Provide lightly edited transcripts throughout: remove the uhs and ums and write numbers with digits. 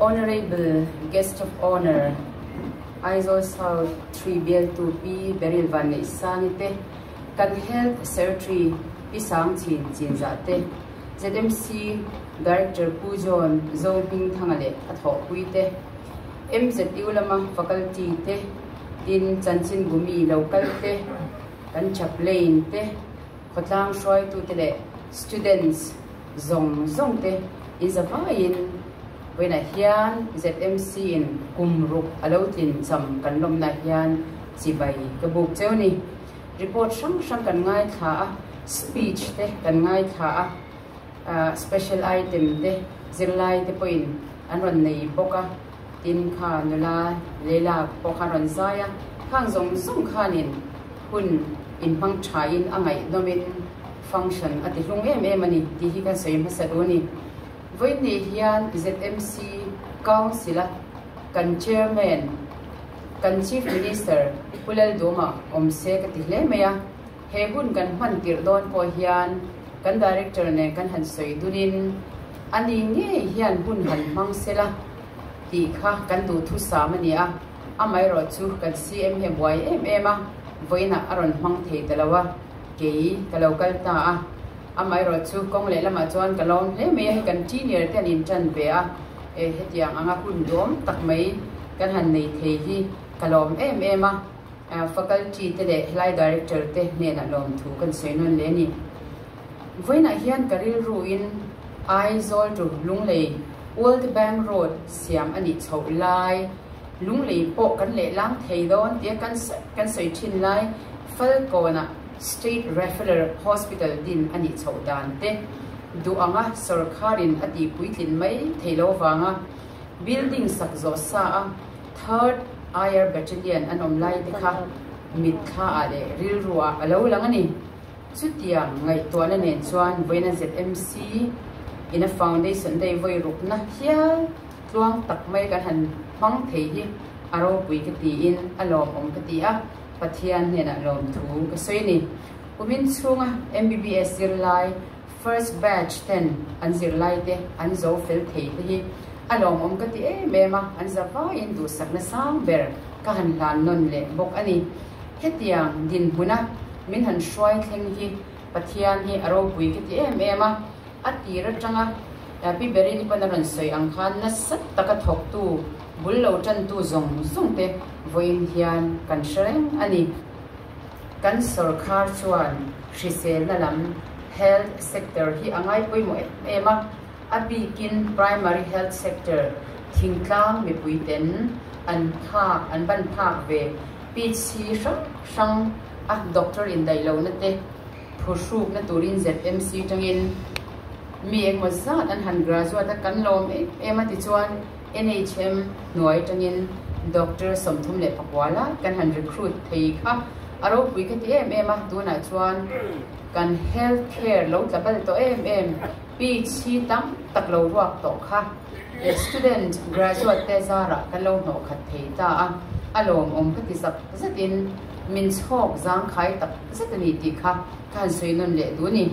Honourable Guest of Honour Aizawl South 3 bialtu Pi Beryl Vanneihsangi te, kan Health Secretary Pi Sangchhin Chinzah te, ZMC Director Pu John Zohmingthanga leh a thawhpui te, MZU lama faculty te, tin chanchinbumi lo kal te, kan chaplain te, khawtlang hruaitute leh students zawng zawng te inzavaiin vawiinah hian ZMC in kum ruk a lo tlin cham kan lawmna hian chibai ka buk cheu ni. Report hrang hrang kan ngaithla a, speech te kan ngaithla a, special item te zirlai te pawhin an rawn nei bawk a, tin kha nula Leila pawh kha a rawn zai a, khang zawng zawng khanin hun inhmang thain a ngaihnawmin function a ti hlung em em a ni tih hi kan sawi hmasa duh a ni. Vawiin hian ZMC Council-a kan Chairman, kan Chief Minister Pu Lalduma awm se ka ti hle mai a, he hun kan hman tirh dawn pawh hian kan Director nen kan han sawi dunin ani ngei hian hun han hmang sela tih kha kan duhthusam a ni a. Amaherawh chu kan CM hi a buai em em a, vawiinah a rawn hmang thei ta lo a, kei ka lo kal ta a. Amaherawh chu kawng leh lamah chuan ka lawm hle mai a, hei kan senior te an intan ve a, e hetiang anga hun duam tak mai kan han nei thei hi ka lawm em em a, faculty te leh helai director te hnenah lawmthu kan sawi nawn leh a ni. Vawiinah hian ka rilruin Aizawl to Lunglei World Bank Road siam a nih chhoh lai, Lunglei pawh kan lehlang thei dawn tia kan kan sawi thin lai, Falkawnah State Referral Hospital din a nih chhoh dan te duh anga sawrkharin a tih puitlin mai thei lo vanga building sak zawh sa a Third Air Battalion an awm lai te kha mitthla ah leh rilru ah a lo lang a ni. Chutiang ngaihtuahna nen chuan vawiina ZMC ina Foundation Day vawi rukna hial tluang tak mai kan han hmang thei hi a ropui ka tiin a lawmawm ka ti a, Pathian hnenah lawmthu ka sawi a ni. Kumin chhunga MBBS zirlai first batch ten an zirlai te an zo fel thei te hi a lawmawm ka ti em em a, an za vaiin duhsakna sang ber ka han hlan nawn leh bawk a ni. Hetiang dinhmuna min han hruai thleng hi Pathian hi a ropui ka ti em em a, a tir atanga Pi Berini pawn a rawn sawi ang khan nasa taka thawktu bul lo tantu zawng zawng te vawiin hian kan hre reng a ni. Kan sawrkhar chuan hriselna lam, health sector, hi a ngai pawimawh em em a, a bikin primary health sector thingtlang mipui ten an phak an ban phak ve Pichhi hrang hrang a doctor indaih lohna te phuhrukna turin ZMC tangin mi engmaw zat an han graduate a, kan lawm em em a tichuan NHM hnuai tangin doctor 34 lai kan han recruit thei kha a ropui ka ti em em a, tunah chuan kan health care lo tla bal tawh em em pichhi tam tak lo ruak tawh kha student graduate te zarah kan lo hnawh khat thei ta a, a lawmawm ka ti zak zetin min chhawk zangkhai tak zet a ni tih kha ka han sawi nawn leh duh a ni.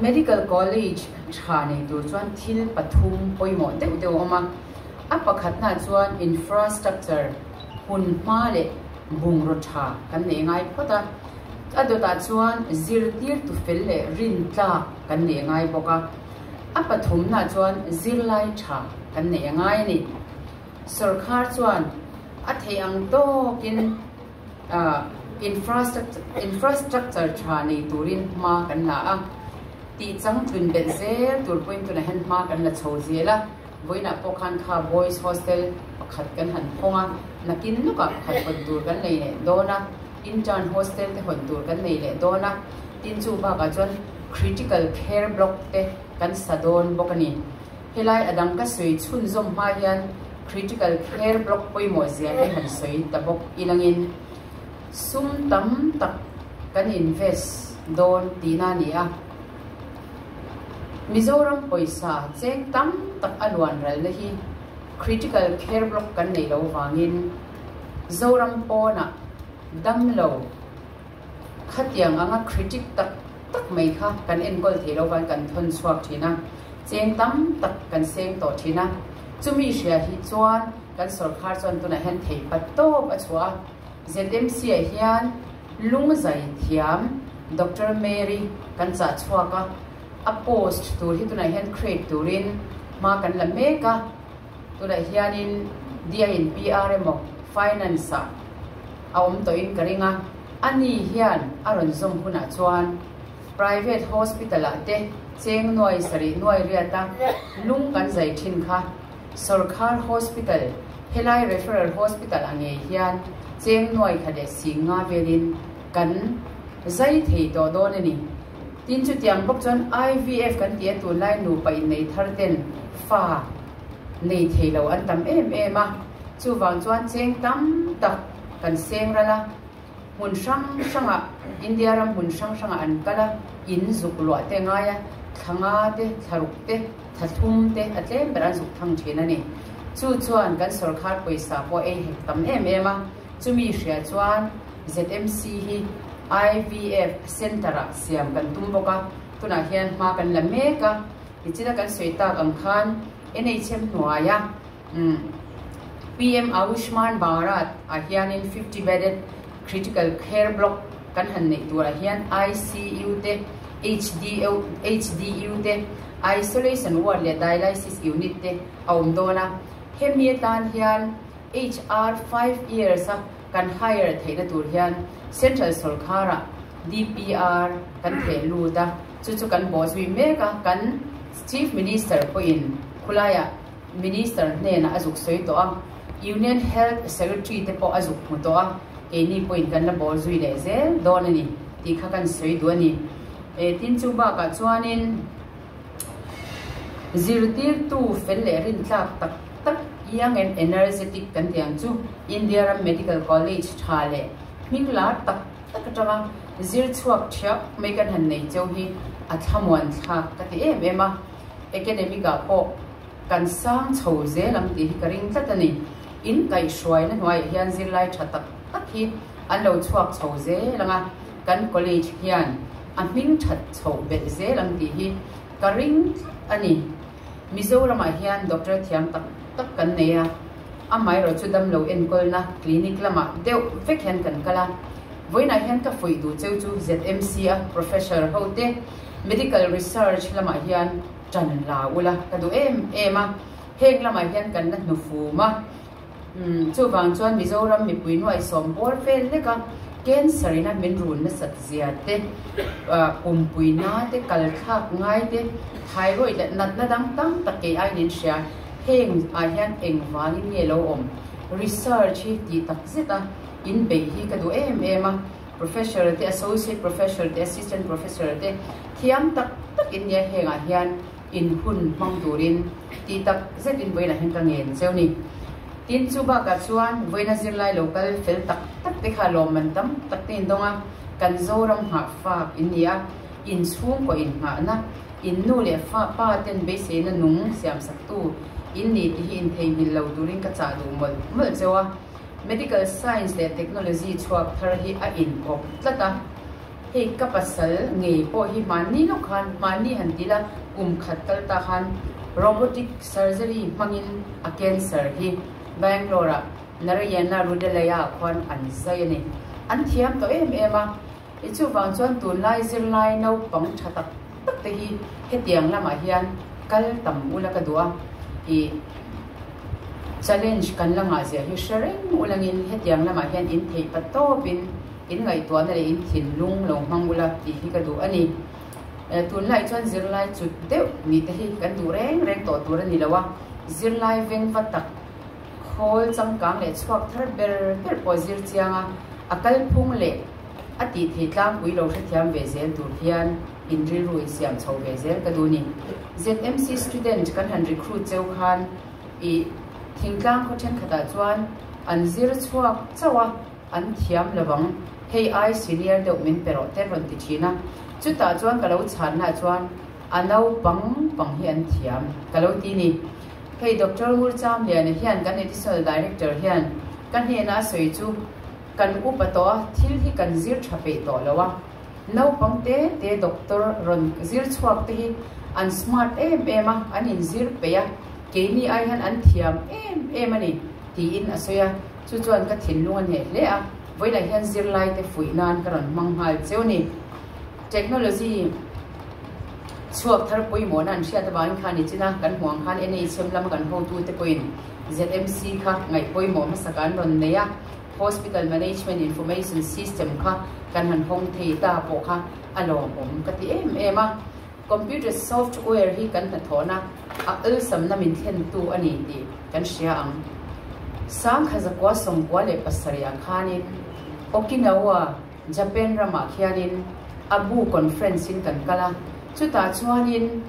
Medical College tha nei tur chuan thil pathum pawimawh deuh deuh a awm a, a pakhatnaah chuan infrastructure hun hma leh bungraw tha kan nei ngai phawt a, a dawtah chuan zirtirtu fel leh rintlak kan nei ngai bawk a, a pathumnaah chuan zirlai tha kan nei a ngai a ni. Sawrkhar chuan a theih ang tawkin infrastructure tha nei turin hma kan la a, tih chang tlun belh zel tur pawhin tunah hian hma kan la chho zel a, vawiinah pawh khan kha boys hostel pakhat kan han hawng a, nakin lawkah pakhat hawn tur kan nei leh dawn a, intern hostel te hawn tur kan nei leh dawn a, tin chu bakah chuan critical care block te kan sa dawn bawk a ni. Helai a dang ka sawi chhunzawm hma hian critical care block pawimawh zia hi han sawi ta bawk ilangin sum tam tak kan invest dawn tihna a ni a. Mizoram pawisa cheng tam tak a luan ralna hi critical care block kan neih loh vangin Zoram pawnah damlo khatiang anga critic tak tak mai kha kan enkawl thei lo vang kan thawn chhuak thin a. Cheng tam tak kan seng tawh thin a. Chumi hria hi chuan kan sawrkhar chuan tunah hian thei pat tawp a chhuah a. ZMC ah hian lungzai thiam Doctor Mary kan chah chhuak a, a post tur hi tunah hian create turin hma kan la mek a. Tunah hianin DIN PR emaw Finance ah a awm tawhin ka ring a, ani hian a rawn zawm hunah chuan Private Hospital ah te cheng nuai sarih nuai riata lung kan zai thin kha Sawrkhar Hospital, helai Referral Hospital ah ngei hian cheng nuai kha leh sing nga velin kan zai thei tawh dawn a ni. Tin chutiang bawk chuan IVF kan tih a tunlai nupa innei thar ten fa nei thei lo an tam em em a, chuvang chuan cheng tam tak kan seng ral a, hmun hrang hrangah India ram hmun hrang hrangah an kal a, in zuk luah te ngai a, thla nga te, thla ruk te, thla thum te a tlem ber an zuk thang thin a ni. Chu chuan kan sawrkhar pawisa pawh ei hek tam em em a, chumi hria chuan ZMC hi IVF Centre ah siam kan tum bawk a, tunah hian hma kan la mek a. Nichina kan sawi tak ang khan NHM hnuaia PM Ayushman Bharat ah hianin 50 bedded critical care block kan han neih turah hian ICU te, HDU HDU te, isolation ward leh dialysis unit te a awm dawn a. Hemi atan hian HR 5 years a kan hire theihna tur hian Central sawrkharah DPR kan theh lut a. Chu chu kan bawh zui mek a, kan Chief Minister pawhin khulaiah Minister hnenah a zuk sawi tawh a, Union Health Secretary te pawh a zuk hmu tawh a, keini pawhin kan la bawh zui leh zel dawn a ni tih kha kan sawi duh a ni. E, tin chu bakah chuanin zirtirtu fel leh rintlak tak tak young and energetic kan tih ang chu India ram Medical College tha leh hming lar tak tak atanga zir chhuak thiap mai kan han nei cheu hi a thlamuan thlak ka ti em em a, academic ah pawh kan sang chho zel ang tih hi ka ring tlat a ni. In kaihhruaina hnuaiah hian zirlai tha tak tak hi an lo chhuak chho zel ang a, kan college hian a hming that chhoh belh zel ang tih hi ka ring tlat a ni. Mizoramah hian doctor thiam tak tak kan nei a, amaherawh chu damlo enkawlna clinic lamah deuh vek hian kan kal a. Vawiinah hian ka fuih duh cheu chu ZMC a professor ho te medical research lamah hian tan la ula ka duh em em a, heng lamah hian kan la hnufum a. Chuvang chuan Mizoram mipui nuaihsawm bawr vel hlek a, cancer ina min run nasat zia te, pumpui na te, kal thlak ngai te, thyroid leh natna dang tam tak kei aiin in hria. Heng ah hian engvangin nge lo awm? Research hi tih tak zet a in beih hi ka duh em em a, Professor te, Associate Professor te, Assistant Professor te thiam tak tak in nia heng ah hian in hun hmang turin tih tak zetin vawiinah hian ka ngen cheu ni. Tin, chu bakah chuan vawiina zirlai lo kal fel tak tak te kha lawmman tam tak te in dawng a, kan Zoram nghah fak in ni a, in chhungkaw in nghahna, in nu leh fa pa ten beiseina nung siamsaktu in ni tih hi in theihnghilh lo turin ka chah duh mawlh mawlh cheu a. Medical Science leh Technology chhuak thar hi a inkawp tlat a. Hei ka pasal ngei pawh hi hmanni lawk khan, hmanni han ti la, kum khat kal ta khan robotic surgery hmangin a cancer hi Bangalore ah Narayana Hrudayalaya ah khuan an zai a ni. An thiam tawh em em a, i chuvang chuan tunlai zirlai naupang tha tak tak te hi hetiang lamah hian kal tam ula ka duh a, i challenge kan la ngah zia hi hre reng ulangin hetiang lamah hian in theih pa tawpin In ngaihtuahna leh in thinlung lo hmang ula tih hi ka duh a ni. Tunlai chuan zirlai cut deuh nih te hi kan duh reng reng tawh tur a ni lo a, zirlai vengva tak khawl changkang leh chhuak thar ber ber pawh zir chiang a, a kalphung leh a tih thei tlangpui lo hrethiam ve zel tur hian in rilru in siam chho ve zel ka duh a ni. ZMC student kan han recruit cheu khan i thingtlang khaw thenkhatah chuan an zir chhuak chauh a, An thiam lo ang, hei ai senior deuh min pe rawh te rawn ti thin a, chutah chuan ka lo chhanna chuan a naupang pang hi an thiam ka lo ti ni. Hei Doctor Ngurchamliana hian kan Additional Director hian ka hnena a sawi chu kan upa tawh a, thil hi kan zir tha peih tawh lo a, naupang te te doctor rawn zir chhuak te hi an smart em em a, an inzir peih a. Keini ai hian an thiam em em a ni, tiin a sawi a. Chu chuan ka thinlung a hneh hle a, vawilah hian zirlaite fuih nan ka rawn hmang nghal cheu a ni. Technology chhuak thar pawimawhna an hriat avangin khan nichina kan hmuh ang khan NHM lama kan hotute pawhin ZMC kha ngaih pawimawh hmasa kan rawn nei a, Hospital Management Information System kha kan han hawng thei ta pawh kha a lawmawm ka ti em em a. Computer software hi kan hnathawhna a awlsamna min thlentu a ni tih kan hria ang. 1997 ah khanin Okinawa, Japan ramah khianin Abu Conference in kan kal a, chutah chuanin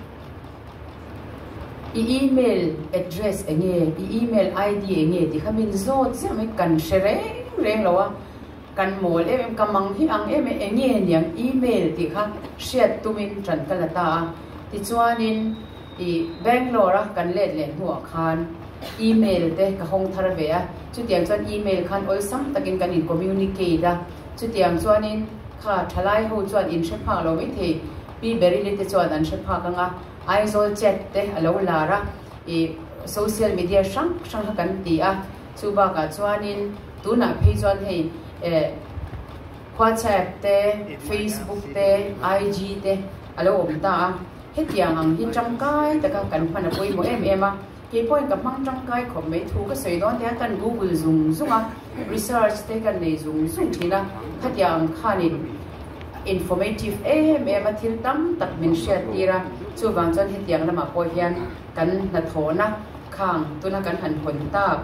i email address enge, i email ID enge tih kha min zawt chiah mai, kan hre reng reng lo a, kan mawl em em, ka mang hi ang em em, enge niang email tih kha hriat tumin tan ka la ta a, tichuanin i Bangalore a kan let leh hnuah khan email te ka hawng thar ve a, chutiang chuan email khan awlsam takin kan in communicate a, chutiang chuanin kha thalai ho chuan in hre phak lo maithei, Pi Berili te chuan an hre phak ang a, Aizawl chat te a lo lar a, i social media hrang hrang kha kan ti a, chu bakah chuanin tunah phei chuan hei eh WhatsApp te, Facebook te, IG te a lo awm ta a. Hetiang ang hi tangkai taka kan hman a pawimawh em em a, kei pawhin ka hmang tangkai khawp mai thu ka sawi dawn tia kan google zung zung a, research te kan nei zung zung thin a, khatiang ang khanin informative em em a thil tam tak min hriat tir a, chuvang chuan hetiang lamah pawh hian kan hnathawhna khang tuna kan han hawn tak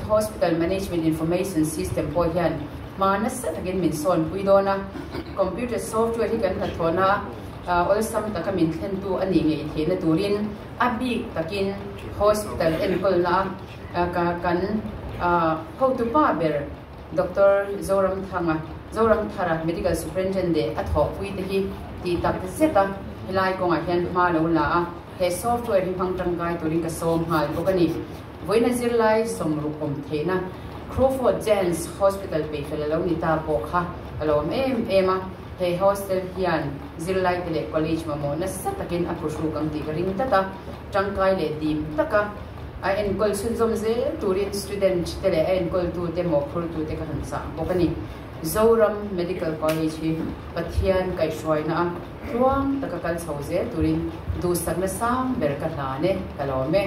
Hospital Management Information System pawh hian hma nasa takin min sawn pui dawn a, computer software hi kan hnathawhna a. Awlsam taka min thlentu a nih ngei theihna turin a bik takin hospital enkawlna a kan hotu pa ber Doctor Zoramthanga, Zoramthara Medical Superintendent leh a thawhpui te hi tih tak zet a helai kawngah hian hma lo la a, he software hi hmang tangkai turin ka sawm nghal bawk a ni. Vawiina zirlai sawmruk awm theihna Crawford Jans Hospital peihfel a lo ni ta pawh kha a lo awm em em a. He hostel hian zirlaite leh college mamawh nasa takin a phuhruk ang tih ka ring tlat a, tangkai leh dim taka a enkawl chhunzawm zel turin student te leh a enkawltute mawhphurtute ka han chah bawk a ni. Zoram Medical College hi Pathian kaihhruaina a tluang taka kal chho zel turin duhsakna sang ber ka hlan e, ka lawm e.